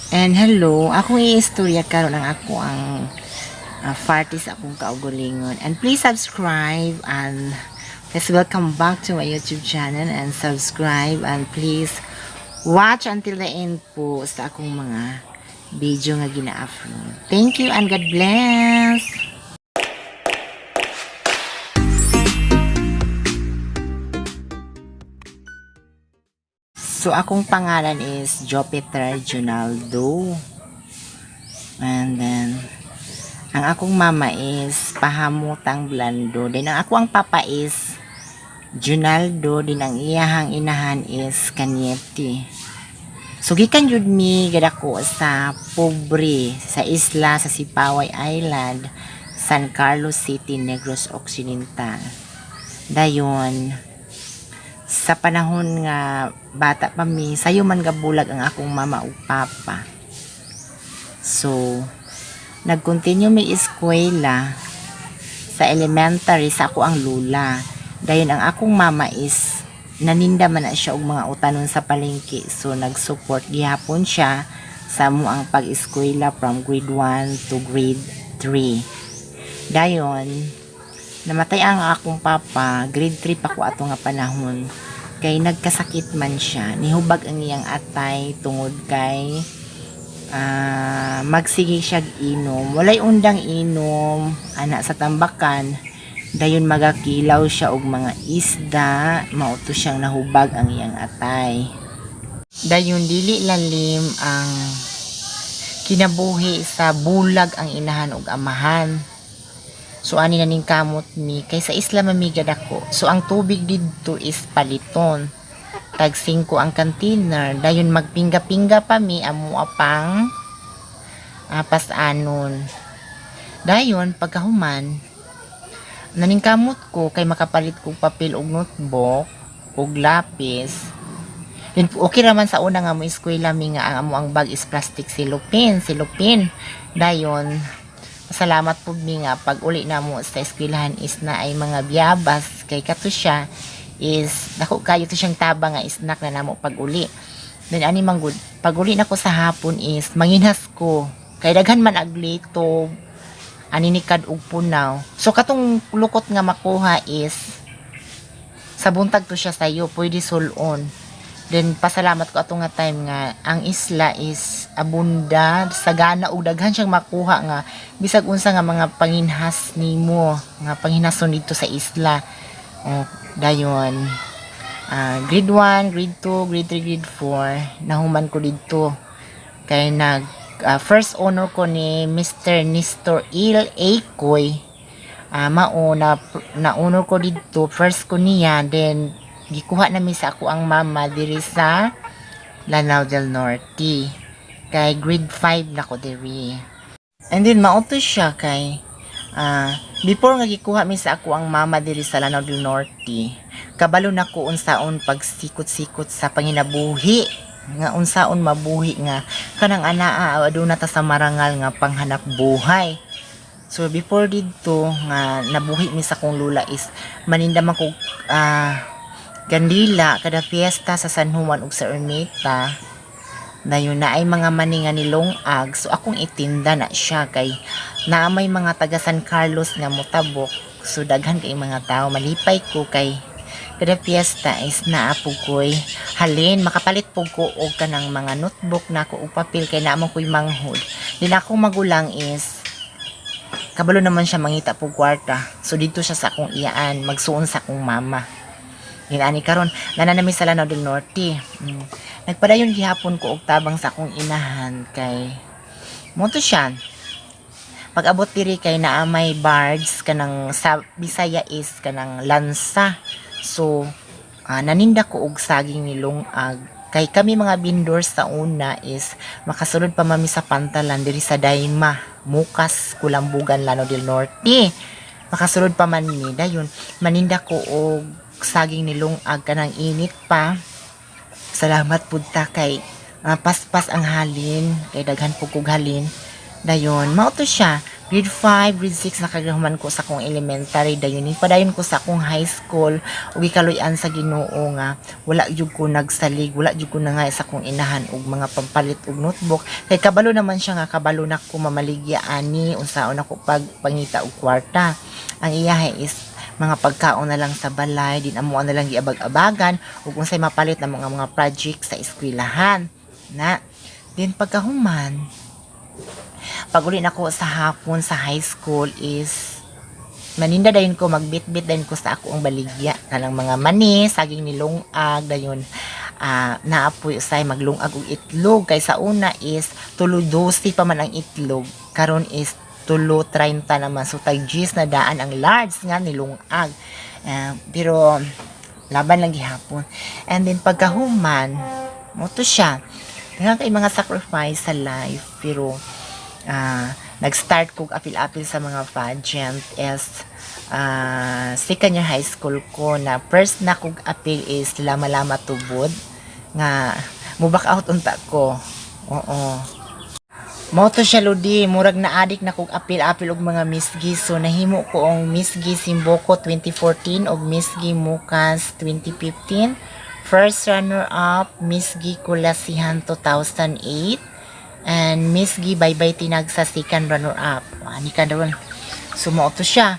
And hello, akong iistorya karon ang ako ang party sa akong kaugalingon. And please subscribe and please welcome back to my YouTube channel and subscribe and please watch until the end po sa akong mga video nga gina-upload. Thank you and God bless! So, akong pangalan is Jupiter Junaldo. And then, ang akong mama is Pahamutang Blando. Then, ang ako ang papa is Junaldo. Din ang iyahang inahan is Cañete. So, gikan jud mi gid ako sa pobre, sa isla sa Sipaway Island, San Carlos City, Negros Occidental. Dayon, sa panahon nga bata pa mi, sayo man gabulag ang akong mama ug papa. So, nag-continue mi eskwela sa elementary sa ako ang lula. Dayon ang akong mama is naninda man na siya og mga utanon sa palengke. So, nag-support gihapon siya sa amo ang pag-eskwela from grade 1 to grade 3. Dayon, namatay ang akong papa, grade 3 pa ko ato nga panahon. Kay nagkasakit man siya, nihubag ang iyang atay tungod kay magsige siya inom. Walay undang inom, ana sa tambakan. Dayon magakilaw siya og mga isda, mauto siyang nahubag ang iyang atay. Dayon dili lalim ang kinabuhi sa bulag ang inahan ug amahan. So ani na ning kamot mi kay sa isla mamigad ako. So ang tubig didto is paliton. Tag 5 ang container. Dayon magpingga-pingga pa mi amo pang pasanon. Dayon pagkahuman naning kamot ko kay makapalit kog papel ug notebook ug lapis. Then okay raman sa una nga mo eskwela mi nga ang amo ang bag is plastic cellophane, cellophane. Dayon salamat po mi nga pag uli na mo sa eskwelahan is na ay mga biyabas kay kato siya is dako kayo to siyang taba nga snack na namo pag uli. Then ani man gud pag uli nako sa hapon is manginhas ko kay daghan man aglito ani ni kad og punaw. So katong lukot nga makuha is sa buntag to siya sayo pwede sulon. Then pasalamat ko ato nga time nga ang isla is abunda sagana og daghan siyang makuha nga bisag unsa nga mga panginhas nimo nga panghinhason dito sa isla. O, dayon grade 1, grade 2, grade 3, grade 4 nahuman ko didto kay nag first honor ko ni Mr. Nestor Il Acoy. Mao na na honor ko didto, first ko niya, then gikuha na mi sa ako ang mama diri sa Lanao del Norte kay grade 5 na ko diri. And then mao to siya kay before nga gikuha mi sa ako ang mama diri sa Lanao del Norte, kabalo na ko unsaon pagsikot-sikot sa panginabuhi nga unsaon mabuhi nga kanang anaa aduna ta sa marangal nga panghanap buhay. So before didto nga nabuhi mi sa akong lula is maninda man ko kandila kada fiesta sa San Juan ug sa Ermita. Dayon na ay mga mani nga nilongag, so akong itinda na siya kay naa may mga taga San Carlos nga motabok. So daghan kay mga tao, malipay ko kay kada fiesta is naa pug ko'y halin, makapalit pug ko og kanang mga notebook nako og papel kay naa man ko'y manghod. Din akong magulang is kabalo naman siya mangita pug kwarta. So didto siya sa akong iyaan magsuon sa akong mama. Ani karon nana nami sa Lanao del Norte. Nagpadayon gihapon ko og tabang sa akong inahan kay mo to siya. Pag abot diri kay naa may bards kanang sa Bisaya is kanang lansa. So naninda ko og saging nilungag kay kami mga vendors sa una is makasulod pa mami sa pantalan diri sa Daima, Mukas, Kulambugan, Lanao del Norte. Makasulod pa man mi dayon maninda ko og saging nilungag kanang init pa. Salamat pud ta kay paspas ang halin kay daghan pud kog halin. Dayon mao to siya. Grade 5, grade 6 nakagrahuman ko sa akong elementary. Dayon padayon ko sa akong high school ug gikaluy-an sa Ginoo nga wala jud ko nagsalig, wala jud ko nangay sa akong inahan og mga pampalit og notebook kay kabalo naman siya nga kabalo na ko mamaligya ani, unsaon ako pag pangita og kwarta. Ang iyahe is mga pagkaon na lang sa balay din, amo na lang giabag-abagan ug unsay mapalit na mga project sa eskwelahan na. Din pagkahuman, pag uli nako sa hapon sa high school is maninda dayon ko, magbitbit dayon ko sa ako ang baligya kanang mga mani, saging nilungag dayon, naapoy usay maglungag og itlog kay sa una is 3.12 pa man ang itlog, karon is 3.30 naman, so tag G's na daan ang large nga nilungag. Pero laban lang gihapon. And then pagkahuman, mao to siya, daghan kay mga sacrifice sa life, pero nag-start kog apil-apil sa mga pageant is second year high school ko na. First na kog apil is Lama-Lama Tubod nga mo back out unta ko. Oo. Mao to siya, lodi, murag na adik na kog apil-apil og mga Miss Gi. So nahimo ko ang Miss Gi Simboko 2014 og Miss Gi Mukas 2015. First runner up Miss Gi Kulasihan 2008 and Miss Gi Baybay Tinag sa second runner up. Ani ka doon. So mao to siya.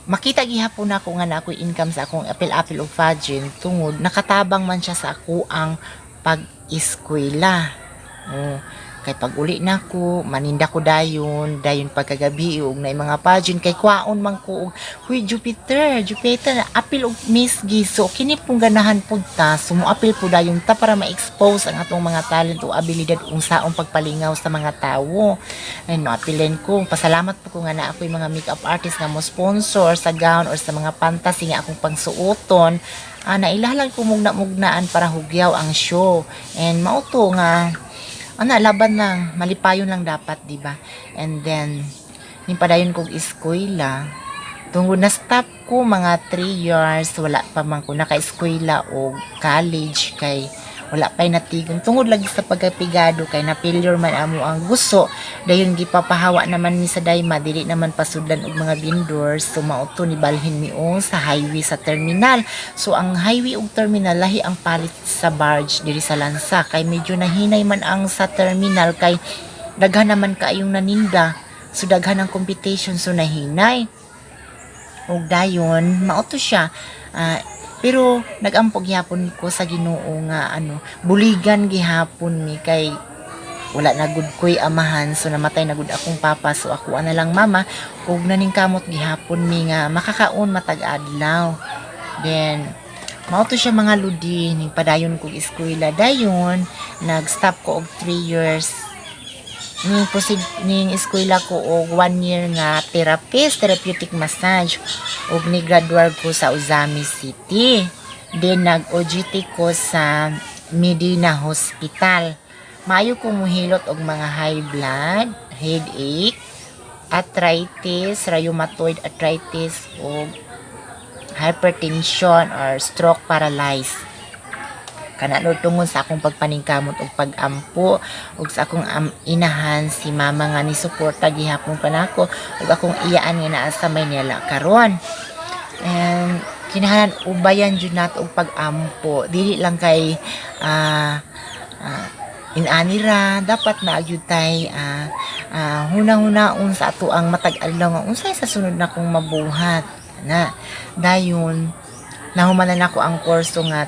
Makita gihapon nako nga na ako'y income sa akong apil-apil og pageant tungod nakatabang man siya sa ako ang pag-eskwela. Oh, kay pag uli nako, maninda ko dayon, dayon pagkagabi ug na mga pageant kay kwaon man ko og huy Jupiter, Jupiter apil og Miss Gi. So kini pong ganahan pud ta, so moapil po dayon ta para ma-expose ang atong mga talent o abilidad unsaong pagpalingaw sa mga tawo. Ay no, apilin ko. Pasalamat po ko nga na ako'y mga makeup artist nga mo sponsor sa gown or sa mga fantasy nga akong pangsuoton. Nailalang ko mugna-mugnaan para hugyaw ang show. And mao to nga ana, laban lang, malipayon lang dapat, di ba? And then ning padayon kog eskwela tungod na stop ko mga 3 years, wala pa man ko naka-eskwela o college kay wala pa'y natigon tungod lagi sa pagkapigado kay na failure man amo ang guso. Dayon gipapahawa naman mi sa Dayma, dili naman pasudlan og mga vendors, so mao to ni balhin mi o sa highway sa terminal. So ang highway ug terminal, lahi ang palit sa barge diri sa Lansa kay medyo nahinay man ang sa terminal kay daghan naman kaayong naninda, so daghan ang competition, so nahinay. Ug dayon mao to siya. Pero nagampo gihapon ko sa Ginoo nga ano, buligan gihapon mi kay wala na gud ko'y amahan, so namatay na gud akong papa, so ako na lang mama ug naningkamot gihapon mi nga makakaon matag adlaw. Then mao to siya, mga lodi, ning padayon kog eskwela, dayon nag-stop ko og 3 years, ning proceed ning eskwela ko og 1 year nga therapist, therapeutic massage, ug ni graduate ko sa Ozamiz City. Then nag OJT ko sa Medina Hospital. Maayo ko muhilot og mga high blood, headache, arthritis, rheumatoid arthritis ug hypertension or stroke, paralyzed kana no, tungod sa akong pagpaningkamot ug pagampo ug sa akong inahan, si mama nga ni suporta gihapon kanako ug akong iyaan nga naa sa Maynila karon. And kinahanglan ubayan jud nato og pag-ampo, dili lang kay inani ra dapat na gyud tay hunahuna-un sa ato ang matag adlaw nga unsay sa sunod na kong mabuhat na. Dayon nahumanan nako ang kurso nga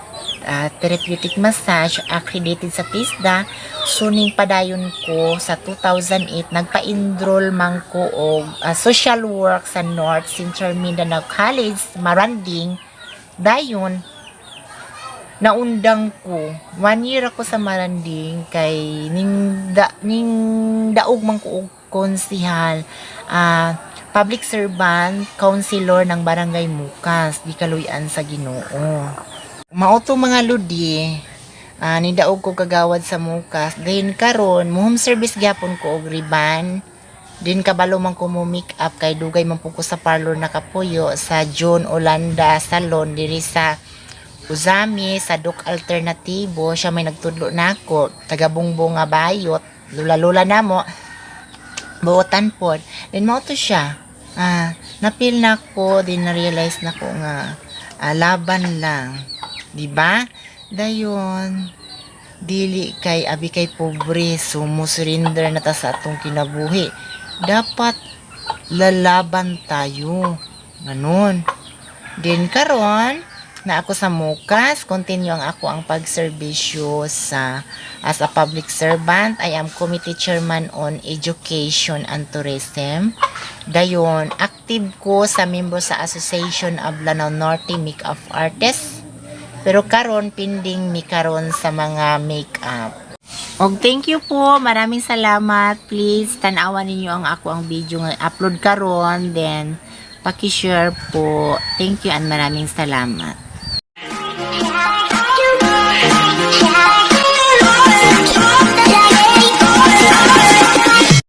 therapeutic massage, accredited sa TISDA. So ning padayon ko sa 2008, nagpa-enroll man ko og social work sa North Central Mindanao College, Maranding. Dayon naundang ko, one year ako sa Maranding kay ning daog man ko og konsihal, public servant, councilor ng Barangay Mukas, gikaluy-an sa Ginoo. Mao to, mga lodi, nidaog ko kagawad sa Mukas. Then karon mo home service gyapon ko og riban. Din kabalo man ko mo make up kay dugay man po ko sa parlor nakapuyo sa John Olanda Salon diri sa Ozamiz, sa Dok Alternatibo. Siya may nagtudlo nako, taga Bungbong nga bayot, lula-lula namo. Buotan pod. Then mao to siya. Na-feel na ko, din na-realize na ko nga laban lang. Di ba? Dayon, dili kay abi kay pobre, so mo surrender na ta sa atong kinabuhi. Dapat lalaban tayo. Ganun. Din karon na ako sa Mukas, continue ang ako ang pagserbisyo sa as a public servant. I am committee chairman on education and tourism. Dayon, active ko sa member sa Association of Lanao Norte Makeup Artists. Pero karon pending mi karon sa mga makeup. Og thank you po. Maraming salamat. Please tan-awan ninyo ang ako ang video nga upload karon, then paki-share po. Thank you and maraming salamat.